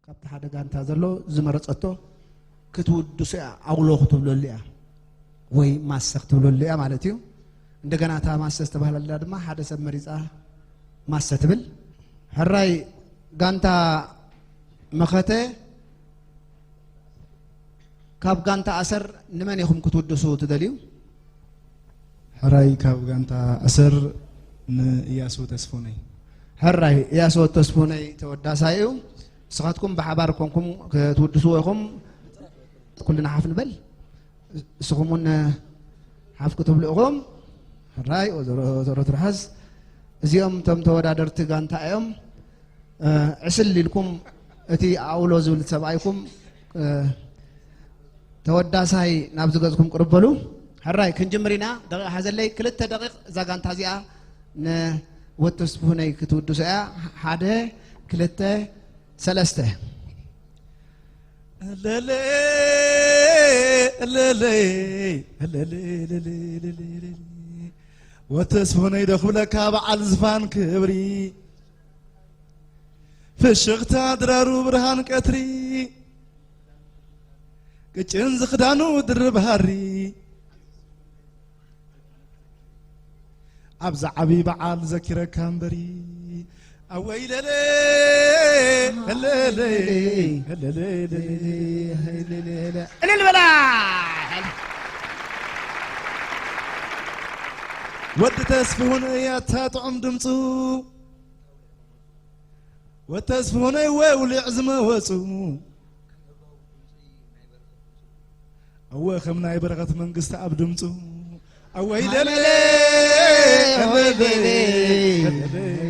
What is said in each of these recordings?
ካብቲ ሓደ ጋንታ ዘሎ ዝመረጸቶ ክትውድሶ እያ፣ ኣውሎ ክትብለሉ እያ ወይ ማሰ ክትብለሉ እያ ማለት እዩ። እንደገና እታ ማሰ ዝተባህለላ ድማ ሓደ ሰብ መሪጻ ማሰ ትብል። ሕራይ ጋንታ መኸተ፣ ካብ ጋንታ ኣሰር ንመን ኢኹም ክትውድሱ ትደልዩ? ሕራይ ካብ ጋንታ ኣሰር ንእያሱ ተስፉነይ። ሕራይ እያሱ ተስፉነይ ተወዳሳይ እዩ። ንስኻትኩም ብሓባር ኮንኩም ክትውድስዎ ኢኹም። ኩልና ሓፍ ንበል። ንስኹም እውን ሓፍ ክትብሉ ኢኹም። ሕራይ ወይዘሮ፣ ወይዘሮ ትርሓስ፣ እዚኦም እቶም ተወዳደርቲ ጋንታ እዮም። እ፣ ዕስል ኢልኩም እቲ ኣውሎ ዝብል ሰብኣይኩም፣ እ፣ ተወዳሳይ ናብዚ ገጽኩም ቅርብ በሉ። ሕራይ ክንጅምር ኢና። ደቂቕ ሓዘለይ፣ ክልተ ደቂቕ እዛ ጋንታ እዚኣ ንወተስፉነይ ክትውድሶ እያ። ሓደ፣ ክልተ፣ ሰለስተ። እለለ፣ እለለ፣ እለለ፣ እለለ፣ እለለ። ወተስፉነይ ዶ ክብለካ በዓል ዝፋን ክብሪ፣ ፍሽኽታ ድራሩ ብርሃን ቀትሪ፣ ቅጭን ዝኽዳኑ ድርብ ሃሪ፣ ኣብዚ ዓቢ በዓል ዘኪረካ እምበሪ። ኣወይ ለለ፣ ለለ፣ ለለ፣ ለለ። እልል በላ። ወዲ ተስፍሁን እያታ ጥዑም ድምፁ፣ ወተስፍሁነይ ወውሊዕ ዝመወፁ፣ እወ ከም ናይ በረኸት መንግስቲ ኣብ ድምፁ። ኣወይ ለለ፣ ሃይለለ፣ ሆይ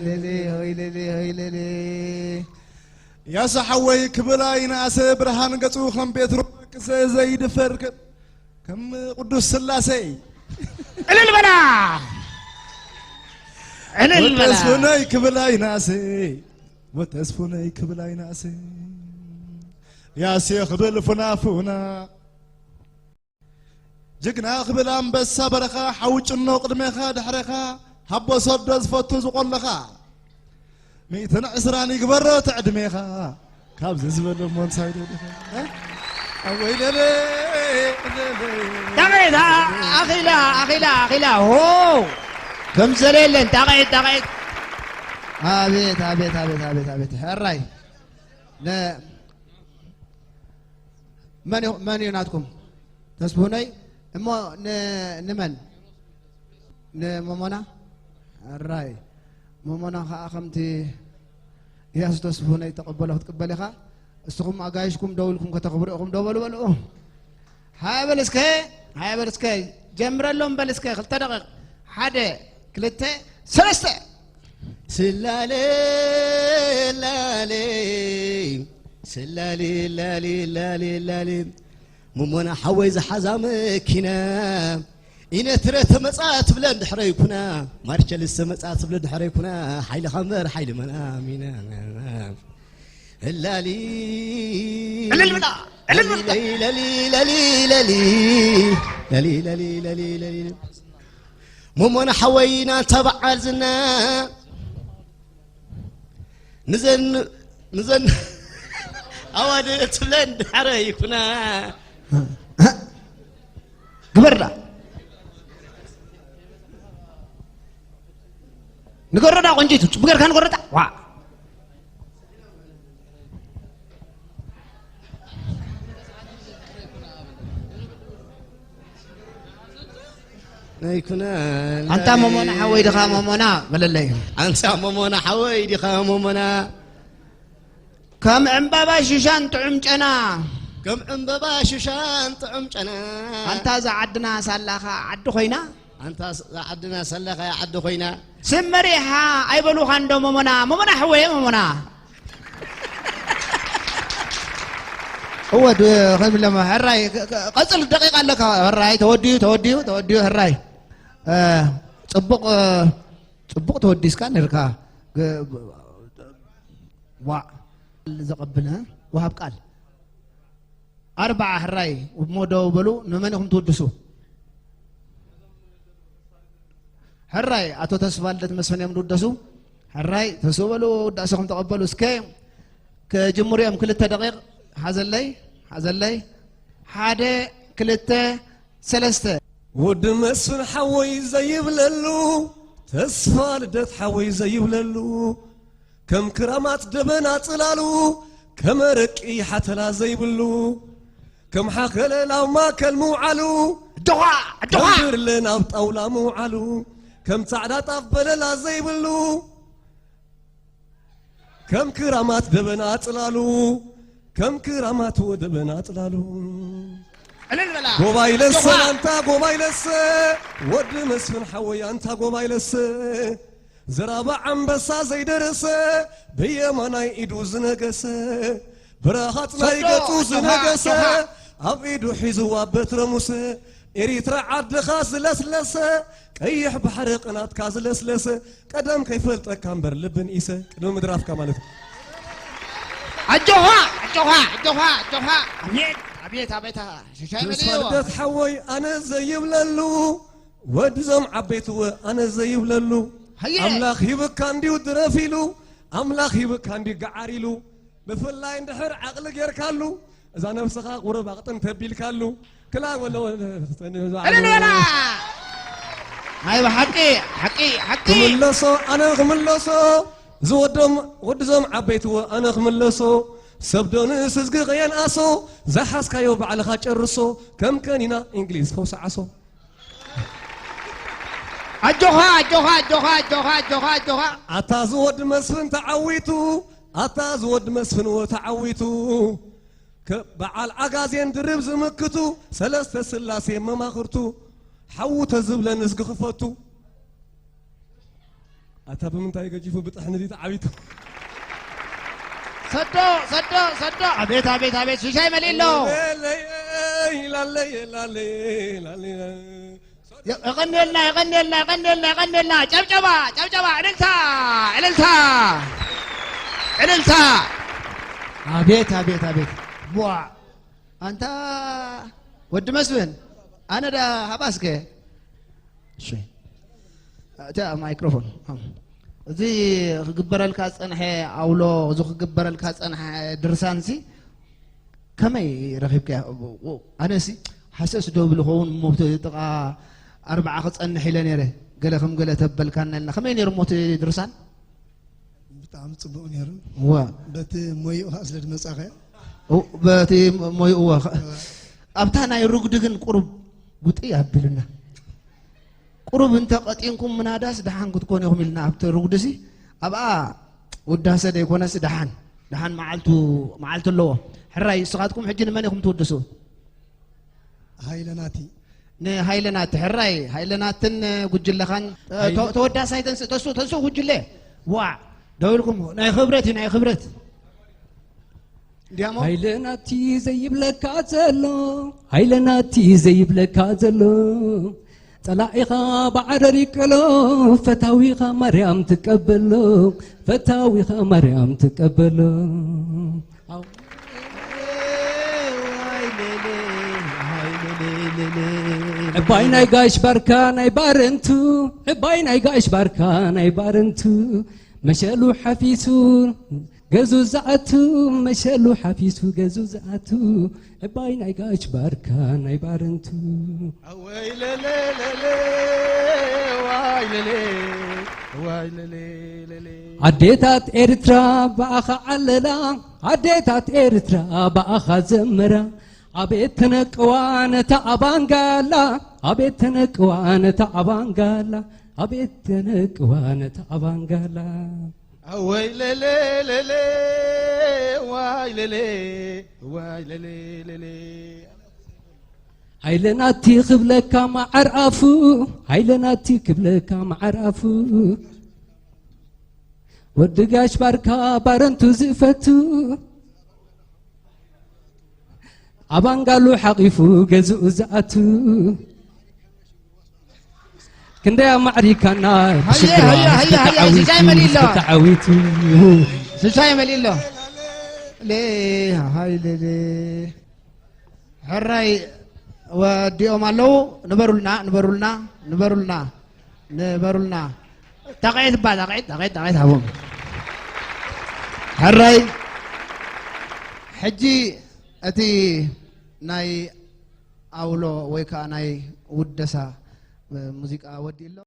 ለለ፣ ሆይ ለለ፣ ሆይ ለለ። ያሱ ሓወይ ክብል ኣይንኣሰ፣ ብርሃን ገፁ ከም ቤት ሩባ ክሰ ዘይድፈር ከ-፣ ከም ቅዱስ ስላሴ። እልል በላ። እልል በላ። ወተስፉነይ ክብል ኣይንኣሰ፣ ወተስፉነይ ክብል ኣይንኣሰ። ያሴ ክብል ፉናፉና፣ ጅግና ክብል ኣንበሳ በረኻ፣ ሓዊ ጭኖ ቅድሜኻ ድሕሬኻ፣ ሃቦ ሰዶ ዝፈቱ ዝቆለኻ፣ ሚእትን ዕስራን ይግበሮ እቲ ዕድሜኻ፣ ካብዚ ዝበለ እሞ እንታይ ደሊኻ? እ? ኣወይ ለለ፣ ለለ። ጣቕዒት፣ ኣ-፣ ኣኺላ፣ ኣኺላ፣ ኣኺላ፣ ሆ! ከም ዘለ የለን፣ ጣቕዒት፣ ጣቕዒት። ኣቤት፣ ኣቤት፣ ኣቤት፣ ኣቤት፣ ኣቤት። ሕራይ። ነ-፣ መን እዩ፣ መን እዩ ናትኩም? ተስፉነይ? እሞ ን-፣ ንመን? ንመሞና? ሕራይ። መሞና ኸዓ ከምቲ እያሱ ተስፉነይ ተቐበሎ ክትቅበል ኢኻ። እስኹም ኣጋይሽኩም ደው ኢልኩም ከተኽብሩ ኢኹም። ደው በሉ በልኡ። ሃያ በል እስከ፣ ሃያ በል እስከ። ጀምረሎም በል እስከ፣ ክልተ ደቂቕ። ሓደ፣ ክልተ፣ ሰለስተ። ስላሌ ላሌ፣ ስላሌ ላሌ ላሌ ላሌ። መሞና ሓወይ ዝሓዛ መኪና፣ ኢነትረ ተመጻ ትብለን ድሕረይ ኩና፣ ማርቸልስ ተመጻ ትብለን ድሕረይ ኩና፣ ሓይልኻ እምበር ሓይሊ መን ኣሚና። እላሊ። እልል ብላ፣ እልል ብላ። ለሊ፣ ለሊ፣ ለሊ፣ ለሊ። ለሊ፣ ለሊ፣ ለሊ፣ ለሊ። መሞና ሓወይና እንታ በዓል ዝና። ንዘን፣ ንዘን ኣዋልድ ትብለን ድሓረ ይኩና። ግበርዳ። ንገረዳ ቆንጂቱ፣ ጽቡቅ ጌርካ ንገረዳ። ዋ። ኣይኩነ ኣንታ መሞና ሓወይ ድኻ መሞና በለለይ። ኣንታ መሞና ሓወይ ዲኻ መሞና። ከም ዕምባባ ሽሻን ጥዑም ጨና። ከም ዕምባባ ሽሻን ጥዑም ጨና። ኣንታ እዛ ዓድና ሳላኻ ዓዲ ኮይና። ኣንታ ስ-፣ ዓድና ሰለኻ ዓዲ ኮይና። ስም መሪሓ ኣይበሉኻን ዶ መሞና? መሞና ሕወየ መሞና። እወ፣ ድ-፣ ከም ለማ፣ ሕራይ፣ ቅ-፣ ቅ-፣ ቀጽል ደቂቃ ኣለካ። ሕራይ፣ ተወዲኡ፣ ተወዲኡ፣ ተወዲኡ፣ ሕራይ። እ፣ ጽቡቕ፣ እ፣ ጽቡቕ ተወዲስካ ነርካ። ግ-፣ ዋዕ። ዘቐብል፣ እ? ወሃብ ቃል። ኣርባዓ፣ ሕራይ፣ እሞ ደው በሉ። ንመን ኢኹም ትውድሱ? ሕራይ፣ ኣቶ ተስፋልደት መስፍን እዮም ዝውደሱ። ሕራይ፣ ተስኡ በሉ፣ ውዳሴኹም ተቐበሉ። እስከ ክጅምሩ እዮም። ክልተ ደቂቕ ሓዘለይ፣ ሓዘለይ። ሓደ፣ ክልተ፣ ሰለስተ። ወዲ መስፍን ሓወይ ዘይብለሉ፣ ተስፋ ልደት ሓወይ ዘይብለሉ፣ ከም ክራማት ደበና ጽላሉ፣ ከም ኣረቂ ሓተላ ዘይብሉ፣ ከም ሓኸለ ላብ ማእከል ምውዓሉ፣ ኣጆኻ፣ ኣጆኻ። ከም ብርለ ናብ ጣውላ ምውዓሉ፣ ከም ጻዕዳ ጣፍ በለላ ዘይብሉ፣ ከም ክራማት ደበና ጽላሉ፣ ከም ክራማት ወደበና ጽላሉ። ዕልል በላ። ጎባይ ለሰ ኣጆኻ። ኣንታ ጎባይ ለሰ፣ ወዲ መስፍን ሓወይ ኣንታ ጎባይ ለሰ። ዘራባ ኣንበሳ ዘይደረሰ፣ ብየማናይ ኢዱ ዝነገሰ፣ ብረኻጽ ናይ ሰዶ፣ ገጹ ኣጆኻ፣ ዝነገሰ፣ ኣጆኻ። ኣብ ኢዱ ሒዝዋ በትረ ሙሰ፣ ኤሪትራ ዓድኻ ዝለስለሰ፣ ቀይሕ ባሕሪ ቅናትካ ዝለስለሰ፣ ቀደም ከይፈልጠካ እምበር ልብን ኢሰ፣ ቅድሚ ምድራፍካ ማለት እዩ። ኣጆኻ፣ ኣጆኻ፣ ኣጆኻ፣ ኣጆኻ። ኣቤት፣ ኣቤት፣ ኣቤት፣ ሽሻይ ተስፋ መሊእዎ። ልደት ሓወይ ኣነ ዘይብለሉ፣ ወድዞም ዓበይትወ ኣነ ዘይብለሉ። ሃየ። ኣምላኽ ሂብካ እንድዩ ድረፍ ኢሉ፣ ኣምላኽ ሂብካ እንድዩ ገዓር ኢሉ። ብፍላይ እንድሕር ዓቕሊ ጌርካሉ፣ እዛ ነብስኻ ቁሩብ ኣቕጥን ተቢልካሉ፣ ክላ ወለ ወለ እልል በላ። ናይ ብሓቂ፣ ሓቂ፣ ሓቂ። ክምለሶ፣ ኣነ ክምለሶ፣ ዝወዶም፣ ወድዞም ዓበይትዎ፣ ኣነ ክምለሶ፣ ሰብ ዶ ንእስ እዝጊ ከየንኣሶ፣ ዝሓዝካዮ ባዕልኻ ጨርሶ፣ ከም ከኒና እንግሊዝ ፈውሲ ዓሶ። ኣጆኻ፣ ኣጆኻ፣ ኣጆኻ፣ ኣጆኻ፣ ኣጆኻ፣ ኣጆኻ፣ ኣጆኻ። ኣታ ዝወዲ መስፍን ተዓዊቱ፣ ኣታ ዝወዲ መስፍን ወ ተዓዊቱ። ከ-፣ በዓል ዓጋዜን ድርብ ዝምክቱ፣ ሰለስተ ስላሴ መማኽርቱ፣ ሓዉ ተዝብለንስ ክኽፈቱ። ኣታ ብምንታይ ገጂፉ ብጥሕኒ ድዩ ተዓቢቱ? ሰዶ፣ ሰዶ፣ ሰዶ። ኣቤት፣ ኣቤት፣ ኣቤት። ሽሻይ መሊእ ኣሎ። ላለይ፣ ላለይ፣ ላለይ፣ ላለይ። የቐንየልና፣ የቐንየልና፣ የቐንየልና፣ የቐንየልና። ጨብጨባ፣ ጨብጨባ፣ እልልታ፣ እልልታ፣ እልልታ። ኣቤት፣ ኣቤት፣ ኣቤት። ቧ። ኣንታ ወዲ መስፍን፣ ኣነ ዳ ሃባስከ። እሺ። እታ ማይክሮፎን። እዚ ክግበረልካ ዝጸንሐ ኣውሎ፣ እዚ ክግበረልካ ዝጸንሐ ድርሳንሲ ከመይ ረኺብካያ? ኣነሲ ሃሰስ ዶ ብል ኸውን እሞ፣ ኣብቲ ጥቓ ኣርብዓ ክጸንሕ ኢለ ነይረ። ገለ ከም ገለ ተበልካና ኢልና። ከመይ ነይሩ እሞ እቲ ድርሳን? ብጣዕሚ ጽቡቕ ነይሩ። እወ። በቲ ሞይኡ ኸኣ ስለ ዝመጻኸ። እው፣ በቲ ሞይኡ እወ። እወ። ኣብታ ናይ ርጉዲ ግን ቁሩብ ጉጥይ ኣቢሉና። ቁሩብ እንተ ቀጢንኩም ምናዳስ ደሓን ክትኮኑ ኢኹም ኢልና ኣብቲ ርጉድሲ፣ ኣብኣ ውዳሰ ደይኮነሲ ደሓን፣ ደሓን መዓልቱ፣ መዓልቲ ኣለዎ። ሕራይ፣ ንስኻትኩም ሕጂ ንመን ኢኹም ትውድሱ? ሃይለ ናቲ። ንሃይለ ናቲ፣ ሕራይ፣ ሃይለ ናትን ጉጅለኻን፣ እ፣ ሃይለ ተ-፣ ተወዳሳይ ተንስ-፣ ተንሱ፣ ተንሱ ጉጅለ። ዋዕ፣ ደው ኢልኩም፣ ናይ ክብረት እዩ፣ ናይ ክብረት። እንዲያሞ? ሃይለ ናቲ ዘይብለካ ዘሎ፣ ሃይለ ናቲ ዘይብለካ ዘሎ፣ ጸላኢኻ ብዓረር ይቀሎ፣ ፈታዊኻ ማርያም ትቀበሎ፣ ፈታዊኻ ማርያም ትቀበሎ። ዕባይ ናይ ጋሽ ባርካ ናይ ባረንቱ፣ ዕባይ ናይ ጋሽ ባርካ ናይ ባረንቱ፣ መሸሉ ሓፊሱ ገዙ ዝኣቱ፣ መሸሉ ሓፊሱ ገዙ ዝኣቱ፣ ዕባይ ናይ ጋሽ ባርካ ናይ ባረንቱ። ኣወይ ለለ ለለ፣ ዋይ ለለ፣ ዋይ ለለ ለለ። ኣዴታት ኤርትራ ብኣኻ ዓለላ፣ ኣዴታት ኤርትራ ብኣኻ ዘመራ። ኣቤት ተነቅዋ ነታ ኣባንጋላ፣ ኣቤት ተነቅዋ ነታ ኣባንጋላ፣ ኣቤት ተነቅዋ ነታ ኣባንጋላ። ኣወይ ለለ ለለ፣ ዋይ ለለ፣ ዋይ ለለ ለለ። ሃይለ ናቲ ክብለካ መዓር ኣፉ፣ ሃይለ ናቲ ክብለካ መዓር ኣፉ። ወዲ ጋሽ ባርካ ባረንቱ ዝፈቱ፣ ኣባንጋሉ ሓቒፉ ገዝኡ ዝኣቱ። ክንደይ ኣማዕሪካና፣ ሃየ፣ ብሽግራ ሃየ፣ ህዝቢ ሃየ፣ ሃየ፣ ተዓዊቱ፣ ሽሻይ መሊሎ። ህዝቢ ተዓዊቱ። ሽሻይ መሊሎ። ሌ፣ ሃይ፣ ሌ፣ ሌ። ሕራይ ወዲኦም ኣለዉ። ንበሩልና፣ ንበሩልና፣ ንበሩልና፣ ንበሩልና። ጣቕዒት እባ፣ ጣቕዒት፣ ጣቕዒት፣ ጣቕዒት ሃቦም። ሕራይ። ሕጂ እቲ ናይ ኣውሎ ወይ ከዓ ናይ ውደሳ ሙዚቃ ወዲ ኣሎ።